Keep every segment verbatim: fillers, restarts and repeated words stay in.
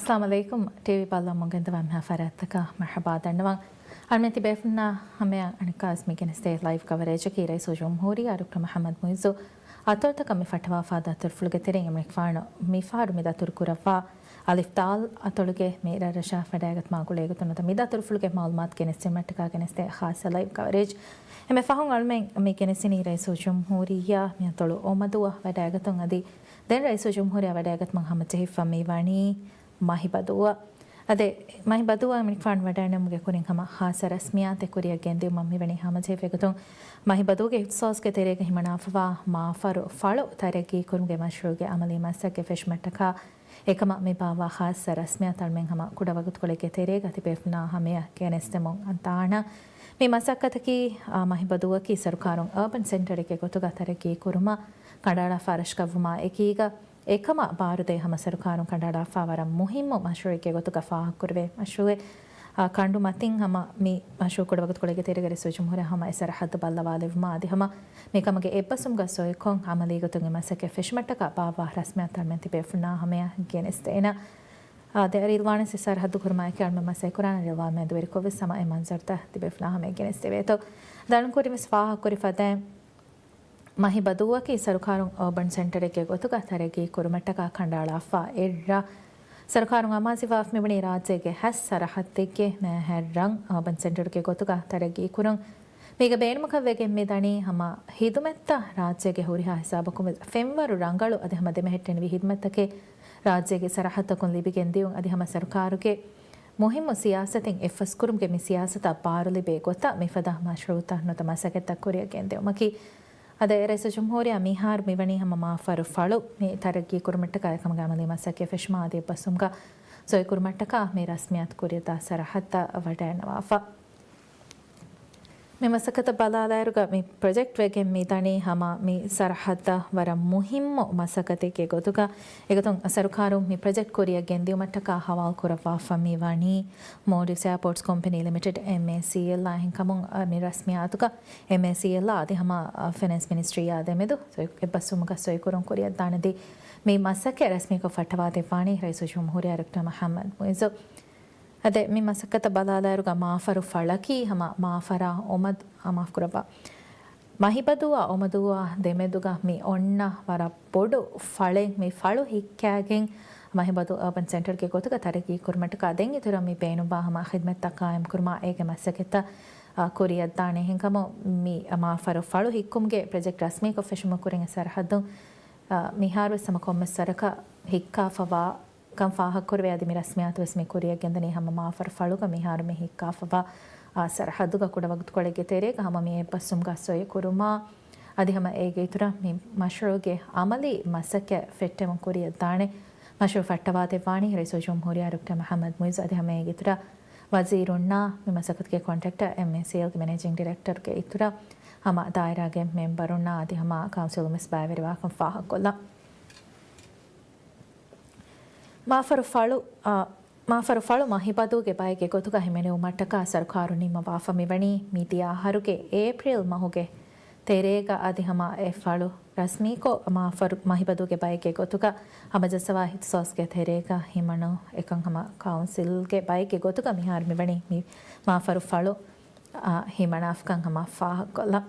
އައްސަލާމު ޢަލައިކުމް. ޓީވީ ބައްލަވަމުން ގެންދަވާ މިހާ ފަރާތްތަކަށް މަރްޙަބާ ދަންނަވަން. އަޅުމެން ތިބޭފުންނާ ހަމަޔަށް އަނެއްކާވެސް މި ގެނެސްދޭ ލައިވް ކަވަރޭޖަކީ ރައީސުލްޖުމްހޫރިއްޔާ ޑޮކްޓަރ މުޙައްމަދު މުޢިއްޒު އަތޮޅުތަކަށް މި ފައްޓަވާފާ ދަތުރުފުޅުގެ ތެރެއިން އެމަނިކުފާނު މިފަހަރު މި ދަތުރު ކުރައްވާ އަލިފް ދާލް އަތޮޅުގެ މި ރަށްރަށާ ވަޑައިގަތުމާ ގުޅޭގޮތުން ނުވަތަ މި ދަތުރުފުޅުގެ މަޢުލޫމާތު ގެނެސްދިނުމަށްޓަކާ ގެނެސްދޭ ޚާއްޞަ ލައިވް ކަވަރޭޖް. އެންމެ ފަހުން އަޅުމެން މި ގެނެސްދިނީ ރައީސުލްޖުމްހޫރިއްޔާ މި އަތޮޅު އޮމަދޫއަށް ވަޑައިގަތުން އަދި ދެން ރައީސުލްޖުމްހޫރިއްޔާ ވަޑައިގަތުމަށް ހަމަޖެހިފަ މިވަނީ މަހިބަދޫއަށް. އަދި މަހިބަދޫއަށް އެމަނިކުފާނު ވަޑައިނެރުމުގެ ކުރިން ހަމަ ޚާއްޞަ ރަސްމިއްޔާތެއް ކުރިއަށް ގެންދިއުމަށް މިވަނީ ހަމަޖެހިފަ. އެގޮތުން މަހިބަދޫގެ އިޚްތިޞާޞްގެ ތެރޭގަ ހިމަނާފަވާ މާފަރު ފަޅު ތަރައްގީ ކުރުމުގެ މަޝްރޫޢުގެ ޢަމަލީ މަސައްކަތް ފެށުމަށްޓަކާ އެކަމަށް މި ބާއްވާ ޚާއްޞަ ރަސްމިއްޔާތު އަޅުމެން ހަމަ ކުޑަވަގުތުކޮޅެއްގެ ތެރޭގަ ތިބޭފުންނާ ހަމަޔަށް ގެނެސްދެމުން އަންތާނަ. މި މަސައްކަތަކީ، އާ، މަހިބަދޫއަކީ ސަރުކާރުން އަރބަން ސެންޓަރެއްގެ ގޮތުގަ ތަރައްގީ ކުރުމަށް ކަނޑައަޅާފާ ރަށަކަށްވުމާ އެކީގަ، އެކަމަށް ބާރުދޭ ހަމަ ސަރުކާރުން ކަނޑައަޅާފާ ވަރަށް މުހިއްމު މަޝްރޫޢެއްގެ ގޮތުގަ ފާހަގަކުރެވޭ މަޝްރޫޢެއް. އާ، ކަނޑު މަތިން ހަމަ މި މަޝްރޫޢު ކުޑަވަގުތުކޮޅެއްގެ ތެރޭގަ ރައީސުލްޖުމްހޫރިއްޔާ ހަމަ އެ ސަރަހައްދު ބައްލަވާލެއްވުމާ އަދި ހަމަ މިކަމުގެ އެއްބަސްވުމުގަ ސޮއިކޮށް ޢަމަލީ ގޮތުން އެ މަސައްކަތް ފެށުމަށްޓަކާ ބާއްވާ ރަސްމިއްޔާތު އަޅުމެން ތިބޭފުންނާ ހަމަޔަށް ގެނެސްދޭނަ. އާ، ދެ އަރި ރިލްވާން ސި ސަރަހައްދު ކުރުމާއެކީ އަޅުމެން މަސައްކަތް ކުރާނެ ރިލްވާން މެދުވެރިކޮށްވެސް ހަމަ އެ މަންޒަރުތައް ތިބޭފުންނާ ހަމަޔަށް ގެނެސްދެވޭތޯ. ދަންކުރިންވެސް ފާހަގަކުރި ފަދައިން، މަހިބަދޫއަކީ ސަރުކާރުން އަރބަން ސެންޓަރެއްގެ ގޮތުގަ ތަރައްގީ ކުރުމަށްޓަކާ ކަނޑައަޅާފާ އެއްރަށް. ސަރުކާރުން އަމާޒުވެފަ މިވަނީ ރާއްޖޭގެ ހަތް ސަރަހައްދެއްގެ މައިންހައެއް ރަށް އަރބަން ސެންޓަރުގެ ގޮތުގަ ތަރައްގީ ކުރުން. މީގަ ބޭނުމަކަށްވެގެން މި ދަނީ ހަމަ ހިދުމަތްތައް ރާއްޖޭގެ ހުރިހާ ހިސާބަކުން ވެސް ފެންވަރު ރަނގަޅު އަދި ހަމަ ދެމެހެއްޓެނިވި ހިދުމަތްތަކެއް ރާއްޖޭގެ ސަރަހައްދަކުން ލިބިގެން ދިޔުން އަދި ހަމަ ސަރުކާރުގެ މުހިއްމު ސިޔާސަތެއް އެއްފަސްކުރުމުގެ މި ސިޔާސަތަށް ބާރުލިބޭ ގޮތަށް މިފަދަ މަޝްރޫޢުތައް ނުވަތަ މަސައްކަތްތައް ކުރިއަށް ގެންދިއުމަކީ. އަދި ރައީސުލްޖުމްހޫރިއްޔާ މިހާރު މިވަނީ ހަމަ މާފަރު ފަޅު މި ތަރައްގީ ކުރުމަށްޓަކާ އެކަމުގެ ޢަމަލީ މަސައްކަތް ފެށުމާ އަދި އެއްބަސްވުމުގަ ސޮއިކުރުމަށްޓަކާ މި ރަސްމިއްޔާތު ކުރިއަށްދާ ސަރަހައްދަށް ވަޑައިންނަވާފަ. މި މަސައްކަތަށް ބަލާލާއިރުގަ މި ޕްރޮޖެކްޓް ވެގެން މި ދަނީ ހަމަ މި ސަރަހައްދަށް ވަރަށް މުހިއްމު މަސައްކަތެއްގެ ގޮތުގަ. އެގޮތުން ސަރުކާރުން މި ޕްރޮޖެކްޓް ކުރިއަށް ގެންދިއުމަށްޓަކާ ހަވާލު ކުރައްވާފަ މި ވަނީ މޯލްޑިވްސް އެއާޕޯޓްސް ކޮމްޕެނީ ލިމިޓެޑް، އެމްއޭސީއެލް، އާ އެހެންކަމުން، އަ، މި ރަސްމިއްޔާތުގަ އެމްއޭސީއެލް އާ އަދި ހަމަ، އަ، ފިނޭންސް މިނިސްޓްރީއާ ދެމެދު ސޮއި-، އެއްބަސްވުމުގަ ސޮއިކުރުން ކުރިއަށްދާނެ. އަދި މި މަސައްކަތް ރަސްމީކޮށް ފައްޓަވާދެއްވާނީ ރައީސުލްޖުމްހޫރިއްޔާ ޑޮކްޓަރ މުޙައްމަދު މުޢިއްޒު. އަދި މި މަސައްކަތަށް ބަލާލާއިރުގަ މާފަރު ފަޅަކީ ހަމަ މާފަރާ އޮމަދު، އާ، މާފުކުރައްވާ. މަހިބަދޫއާ އޮމަދޫއާ ދެމެދުގަ މި އޮންނަ ވަރަށް ބޮޑު ފަޅެއް. މި ފަޅު ހިއްކާގެން މަހިބަދޫ އަރބަން ސެންޓަރގެ ގޮތުގަ ތަރައްގީ ކުރުމަށްޓަކާ ދެން އިތުރަށް މި ބޭނުންވާ ހަމަ ޚިދްމަތްތައް ޤާއިމްކުރުމާ އޭގެ މަސައްކަތްތައް، އާ، ކުރިއަށްދާނެ. އެހެންކަމުން މި މާފަރު ފަޅު ހިއްކުމުގެ ޕްރޮޖެކްޓް ރަސްމީކޮށް ފެށުމަށް ކުރިން އެ ސަރަހައްދުން، އާ، މިހާރުވެސް ހަމަ ކޮންމެސް ވަރަކަށް ހިއްކާފަވާ ކަން ފާހަގަކުރެވޭ. އަދި މި ރަސްމިއްޔާތު ވެސް މި ކުރިއަށް ގެންދަނީ ހަމަ މާފަރު ފަޅުގަ މިހާރު މި ހިއްކާފަވާ، އާ، ސަރަހައްދުގަ ކުޑަވަގުތުކޮޅެއްގެ ތެރޭގަ ހަމަ މި އެއްބަސްވުމުގަ ސޮއިކުރުމާ އަދި ހަމަ އޭގެ އިތުރަށް މި މަޝްރޫޢުގެ ޢަމަލީ މަސައްކަތް ފެއްޓެމުން ކުރިއަށްދާނެ. މަޝްރޫޢު ފައްޓަވާދެއްވާނީ ރައީސުލްޖުމްހޫރިއްޔާ ޑޮކްޓަރ މުޙައްމަދު މުޢިއްޒު އަދި ހަމަ އޭގެ އިތުރަށް ވަޒީރުންނާ މި މަސައްކަތުގެ ކޮންޓްރެކްޓަރ އެމްއޭސީއެލްގެ މެނޭޖިން ޑިރެކްޓަރުގެ އިތުރަށް ހަމަ ދާއިރާގެ މެމްބަރުންނާ އަދި ހަމަ ކައުންސިލުން ވެސް ބައިވެރިވާކަން ފާހަގަކޮށްލަން. މާފަރު ފަޅު، އާ، މާފަރު ފަޅު މަހިބަދޫގެ ބައެއްގެ ގޮތުގަ ހިމެނެވުމަށްޓަކާ ސަރުކާރުން ނިންމަވާފަ މިވަނީ މިދިޔަ އަހަރުގެ އޭޕްރީލް މަހުގެ ތެރޭގަ އަދި ހަމަ އެ ފަޅު ރަސްމީކޮށް މާފަރު މަހިބަދޫގެ ބައެއްގެ ގޮތުގަ ހަމަޖައްސަވާ އިޚްތިޞާޞްގެ ތެރޭގަ ހިމަނު އެކަން ހަމަ ކައުންސިލްގެ ބައެއްގެ ގޮތުގަ މިހާރު މިވަނީ މި މާފަރު ފަޅު، އާ، ހިމަނާފަކަން ހަމަ ފާހަގަކޮށްލަން.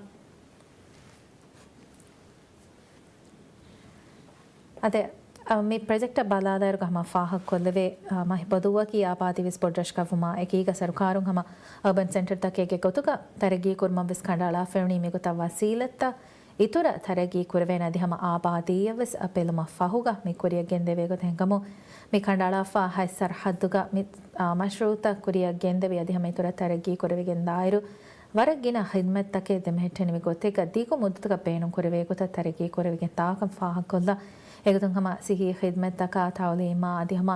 އަދި، އަ، މި ޕްރޮޖެކްޓަށް ބަލާލާއިރުގަ ހަމަ ފާހަގަކޮށްލެވޭ، އަ، މަހިބަދޫއަކީ އާބާދީވެސް ބޮޑުރަށަކަށްވުމާ އެކީގަ ސަރުކާރުން ހަމަ އަރބަން ސެންޓަރތަކެއްގެ ގޮތުގަ ތަރައްގީ ކުރުމަށްވެސް ކަނޑައަޅާފައިވަނީ މިގޮތަށް ވަސީލަތްތައް އިތުރަށް ތަރައްގީ ކުރެވޭނެ އަދި ހަމަ އާބާދީއަށްވެސް އަ، ބެލުމަށް ފަހުގަ މި ކުރިއަށް ގެންދެވޭ ގޮތަށް ހިނގަމު މި ކަނޑައަޅާފާ ހަތް ސަރަހައްދުގަ މި، އާ، މަޝްރޫޢުތައް ކުރިއަށް ގެންދެވި އަދި ހަމަ އިތުރަށް ތަރައްގީ ކުރެވިގެން ދާއިރު ވަރަށް ގިނަ ޚިދްމަތްތަކެއް ދެމެހެއްޓެނިވި ގޮތެއްގަ ދިގު މުއްދަތަކަށް ބޭނުންކުރެވޭ ގޮތަށް ތަރައްގީ ކުރެވިގެން ދާކަން ފާހަގަކޮށްލަ، އެގޮތުން ހަމަ ސިއްހީ ޚިދްމަތްތަކާ، ތައުލީމާ އަދި ހަމަ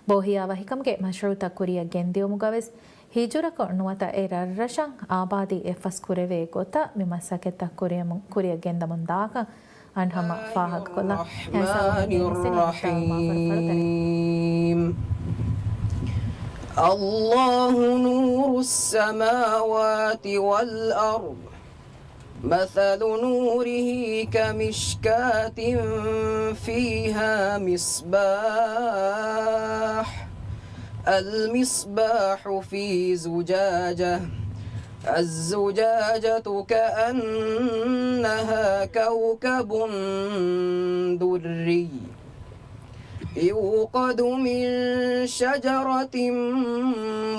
ބޯހިޔާވަހިކަމުގެ މަޝްރޫޢުތައް ކުރިއަށް ގެންދިއުމުގަވެސް ހިޖުރަކޮށް ނުވަތަ އެ ރަށްރަށަށް އާބާދީ އެއްފަސް ކުރެވޭ ގޮތަށް މި މަސައްކަތްތައް ކުރިއަމު-، ކުރިއަށް ގެންދަމުން ދާކަން އަންހަމަ ފާހަގަކޮށްލަން. ހޭންސަލް މި ގެނެސްދެނީ މިކަން މާފަރު ފަޅު ތަރައްގީ. الله نور السماوات والأرض، مثل نوره كمشكاة فيها مصباح، المصباح في زجاجة، الزجاجة كأنها كوكب دري، يوقد من شجرة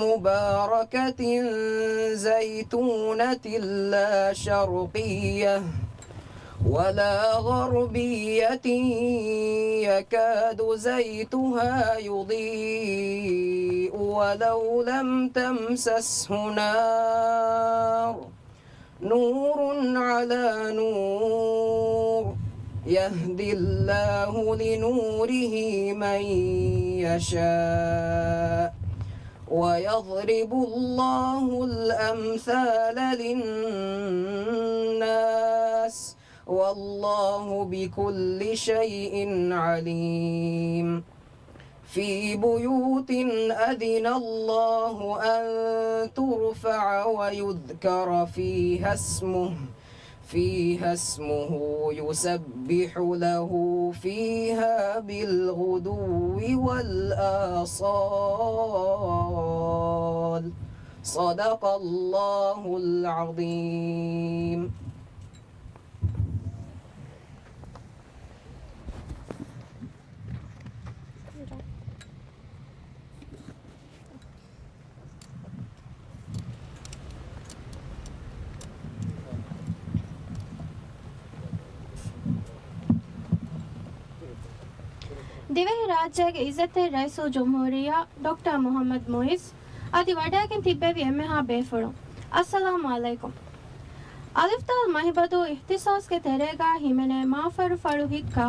مباركة زيتونة لا شرقية ولا غربية يكاد زيتها يضيء ولو لم تمسسه نار، نور على نور، يهدي الله لنوره من يشاء، ويضرب الله الأمثال للناس، والله بكل شيء عليم. في بيوت أذن الله أن ترفع ويذكر فيها اسمه، فيها اسمه يسبح له فيها بالغدو والآصال. صدق الله العظيم. ދިވެހިރާއްޖޭގެ އިއްޒަތްތެރި ރައީސުލްޖުމްހޫރިއްޔާ ޑޮކްޓަރ މުޙައްމަދު މުޢިއްޒު އަދި ވަޑައިގެން ތިއްބެވި އެންމެހާ ބޭފުޅުން، އައްސަލާމު ޢަލައިކުމް. އަލިފްދާލް މަހިބަދޫ އިޚްތިޞާޞްގެ ތެރޭގާ ހިމެނޭ މާފަރު ފަޅު ހިއްކާ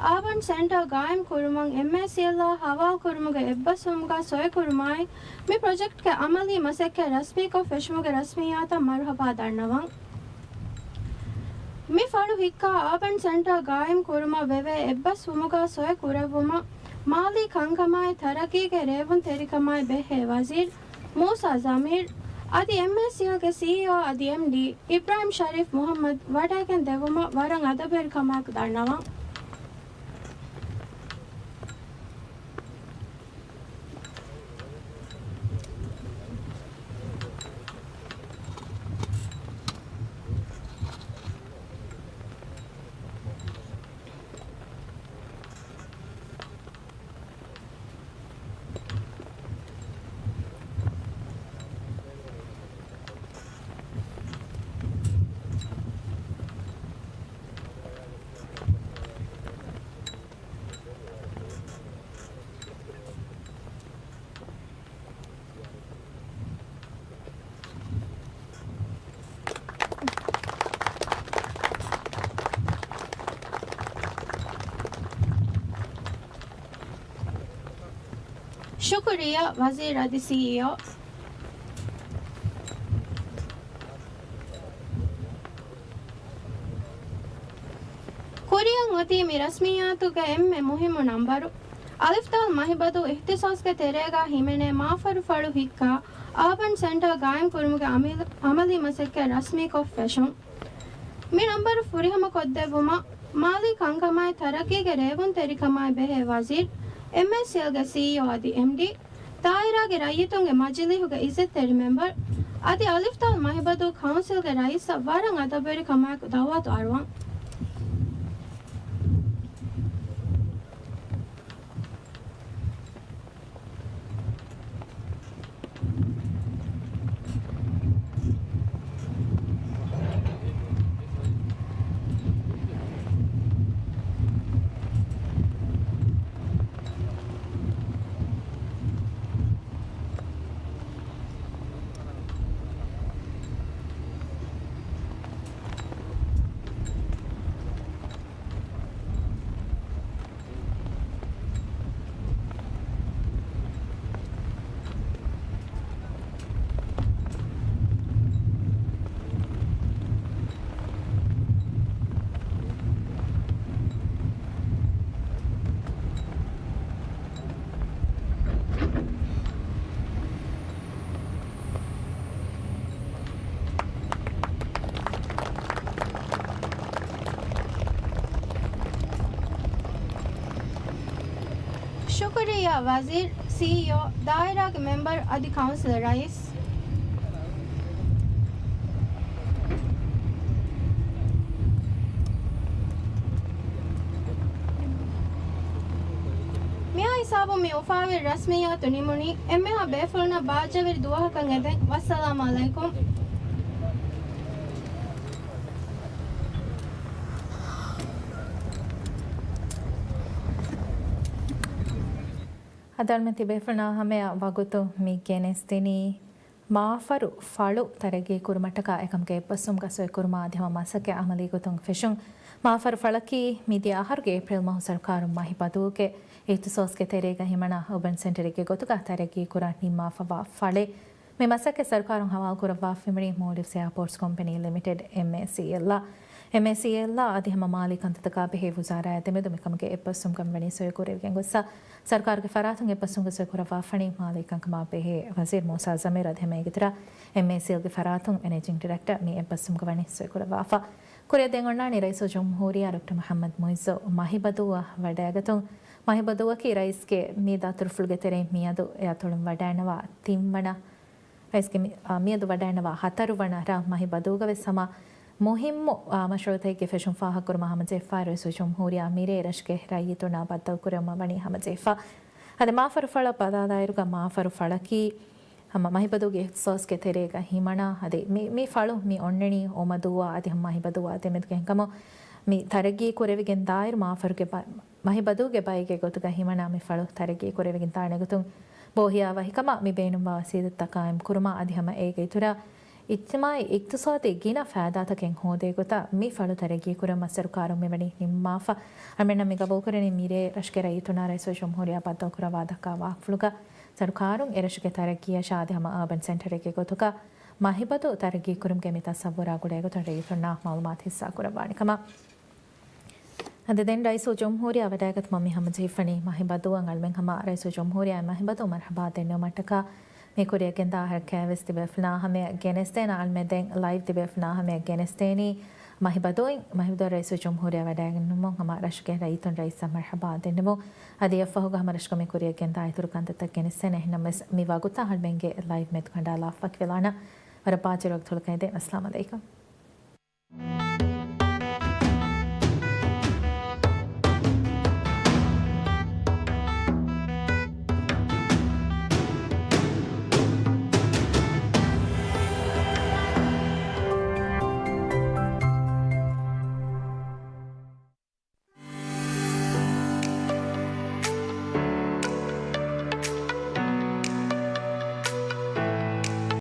އާބަން ސެންޓަރ ގާއިމް ކުރުމަށް އެމްއޭސީއެލްއާ ހަވާލު ކުރުމުގެ އެއްބަސްވުމުގާ ސޮއިކުރުމާއި، މި ޕްރޮޖެކްޓްގެ ޢަމަލީ މަސައްކަތް ރަސްމީކޮށް ފެށުމުގެ ރަސްމިއްޔާތަށް މަރުޙަބާ ދަންނަވަން. މި ފަޅު ހިއްކާ އާބަން ސެންޓަރ ގާއިމް ކުރުމަށް ވެވޭ އެއްބަސްވުމުގާ ސޮއި ކުރެއްވުމަށް މާލީ ކަންކަމާއި ތަރައްގީގެ ރޭވުންތެރިކަމާއި ބެހޭ ވަޒީރު މޫސާ ޒަމީރު އަދި އެމްއޭސީއެލްގެ ސީއީއޯ އަދި އެމްޑީ އިބްރާހިމް ޝަރީފް މުޙައްމަދު ވަޑައިގެން ދެއްވުމަށް ވަރަށް އަދަބުވެރިކަމާއެކު ދަންނަވަން. ޝުކުރިއްޔާ ވަޒީރު އަދި ސީއީއޯ. ކުރިއަށް އޮތީ މި ރަސްމިއްޔާތުގެ އެންމެ މުހިއްމު ނަންބަރު. އަލިފްދާލް މަހިބަދޫ އިޚްތިޞާޞްގެ ތެރޭގާ ހިމެނޭ މާފަރު ފަޅު ހިއްކާ އާބަން ސެންޓަރ ގާއިމް ކުރުމުގެ އަމި-، އަމަލީ މަސައްކަތް ރަސްމީކޮށް ފެށުން. މި ނަންބަރު ފުރިހަމަކޮށްދެއްވުމަށް މާލީ ކަންކަމާއި ތަރައްގީގެ ރޭވުންތެރިކަމާއި ބެހޭ ވަޒީރު، އެމްއޭސީއެލްގެ ސީއީއޯ އަދި އެމްޑީ، ދާއިރާގެ ރައްޔިތުންގެ މަޖިލީހުގެ އިއްޒަތްތެރި މެމްބަރު އަދި އަލިފްދާލް މަހިބަދޫ ކައުންސިލްގެ ރައީސަށް ވަރަށް އަދަބުވެރިކަމާއެކު ދަޢުވާތު އަރުވަން. ޝުކުރިއްޔާ ވަޒީރު. ސީއީއޯ، ދާއިރާގެ މެމްބަރު އަދި ކައުންސިލަރ ރައީސް. މިހާ ހިސާބުން މި އުފާވެރި ރަސްމިއްޔާތު ނިމުނީ. އެންމެހާ ބޭފުޅުންނަށް ބާއްޖަވެރި ދުވަހަކަށް އެދެން. ވައްސަލާމް އަލައިކުމް. އަދި އަޅުމެން ތިބޭފުޅުންނާ ހަމަޔަށް ވަގުތު މި ގެނެސްދިނީ މާފަރު ފަޅު ތަރައްގީ ކުރުމަށްޓަކާ އެކަމުގެ އެއްބަސްވުމުގަ ސޮއިކުރުމާ އަދި ހަމަ މަސައްކަތް އަމަލީ ގޮތުން ފެށުން. މާފަރު ފަޅަކީ މިދިޔަ އަހަރުގެ އޭޕްރީލް މަހު ސަރުކާރުން މަހި ބަދުގެ އިހްތިސޯސްގެ ތެރޭގަ ހިމަނާ އަރބަން ސެންޓަރެއްގެ ގޮތުގަ ތަރައްގީ ކުރަން ނިންމާފަވާ ފަޅެއް. މި މަސައްކަތް ސަރުކާރުން ހަވާލުކުރައްވާފައިވަނީ މޯލްޑިވްސް އެއާޕޯޓްސް ކޮމްޕެނީ ލިމިޓެޑް، އެމްއޭސީއެލް އާ. އެމްއޭސީއެލް އާ އަދި ހަމަ މާލީ ކަންތައްތަކާ ބެހޭ ވުޒާރާއާ ދެމެދު މިކަމުގެ އެއްބަސްވުމުގަ މިވަނީ ސޮއިކުރެވިގެން ގޮއްސަ، ސަރުކާރުގެ ފަރާތުން އެއްބަސްވުމުގަ ސޮއިކުރައްވާފަނީ މާލީ ކަންކަމާ ބެހޭ ވަޒީރު މޫސާ ޒަމީރު އަދި ހަމަ އޭގެ އިތުރަށް އެމްއޭސީއެލްގެ ފަރާތުން މެނޭޖިން ޑިރެކްޓަރ މި އެއްބަސްވުމުގަ ވަނީ ސޮއިކުރައްވާފަ. ކުރިއަށް ދޭން އޮންނާނީ ރައީސުލްޖުމްހޫރިއްޔާ ޑޮކްޓަރ މުޙައްމަދު މުޢިއްޒު މަހިބަދޫއަށް ވަޑައިގަތުން. މަހިބަދޫއަކީ ރައީސްގެ މި ދަތުރުފުޅުގެ ތެރެއިން މިއަދު އެ އަތޮޅުން ވަޑައިނަވާ ތިންވަނަ ރައީސްގެ މި-، އާ، މިއަދު ވަޑައިނަވާ ހަތަރުވަނަ ރ-، މަހި ބަދޫގަވެސް ހަމަ މުހިއްމު، އާ، މަޝްރޫޢުތަކެއްގެ ފެށުން ފާހަގަކުރުމަށް ހަމަޖެހިފަ ރައީސުލްޖުމްހޫރިއްޔާ މިރޭ ރަށުގެ ރައްޔިތުންނާ ބައްދަލުކުރެވުމަށް ވަނީ ހަމަޖެހިފަ. އަދި މާފަރު ފަޅަށް ބަލާލާއިރުގަ މާފަރު ފަޅަކީ ހަމަ މަހިބަދޫގެ އިހްތިސޯސްގެ ތެރޭގަ ހިމަނާ އަދި މި، މި ފަޅު މި އޮންނަނީ އޮމަދޫއާ އަދި ހަމަ މަހިބަދޫއާ ދެމެދުގެ ހިނގަމު މި ތަރައްގީ ކުރެވިގެން ދާއިރު މާފަރުގެ ބަ-، މަހިބަދޫގެ ބައެއްގެ ގޮތުގަ ހިމަނާ މި ފަޅު ތަރައްގީ ކުރެވިގެން ދާނެ ގޮތުން ބޯހިޔާވަހިކަމަށް މި ބޭނުންވާ ވަސީލަތްތައް ޤާއިމް ކުރުމަށް އަދި ހަމަ އޭގެ އިތުރަށް އިޖްތިމާޢީ އިޤްތިޞާދީ ގިނަ ފައިދާތަކެއް ހޯދޭ ގޮތަށް މި ފަޅު ތަރައްގީ ކުރުމަށް ސަރުކާރުން މިވަނީ ނިންމާފަ. އަޅުމެންނަށް މި ގަބޫލުކުރަނީ މިރޭ ރަށުގެ ރައްޔިތުންނާ ރައީސުލްޖުމްހޫރިއްޔާ ބައްދަލުކުރައްވާ ދައްކާ ވާހަކަފުޅުގަ ސަރުކާރުން އެރަށުގެ ތަރައްގީއަށާ އަދި ހަމަ އާބަން ސެންޓަރެއްގެ ގޮތުގަ މަހިބަދޫ ތަރައްގީ ކުރުމުގެ މި ތަޞައްވުރާ ގުޅޭ ގޮތުން ރައްޔިތުންނާ މަޢުލޫމާތު ހިއްސާ ކުރައްވާނެ ކަމަށް. އަދި ދެން ރައީސުލްޖުމްހޫރިއްޔާ ވަޑައިގަތުމަށް މި ހަމަޖެހިފަނީ މަހިބަދޫއަށް. އަޅުމެން ހަމަ ރައީސުލްޖުމްހޫރިއްޔާ މަހިބަދޫ މަރުޙަބާ ދެންނެވުމަށްޓަކާ މި ކުރިއަށް ގެންދާ އަހަރަކާވެސް ތިބޭފުޅުންނާ ހަމަޔަށް ގެނެސްދޭނަ. އަޅުމެން ދެން ލައިވް ތިބޭފުޅުންނާ ހަމަޔަށް ގެނެސްދޭނީ މަހިބަދޫއިން، މަހިބަދޫ ރައީސުލްޖުމްހޫރިއްޔާ ވަޑައިގެންނުމުން ހަމަ ރަށުގެ ރައްޔިތުން ރައީސަށް މަރުޙަބާ ދެންނެވުން. އަދި އެއަށްފަހުގަ ހަމަ ރަށުގަ މި ކުރިއަށް ގެންދާ އިތުރު ކަންތައްތައް ގެނެސްދޭނެ. އެހެންނަމަވެސް މި ވަގުތަށް އަޅުމެންގެ ލައިވް މެދުކަނޑާލާފަ ވަކިވެލާނަން. ވަރަށް ބާއްޖަވެރި ވަގުތުފުޅަކަށް އެދެން. އައްސަލާމު ޢަލައިކުމް.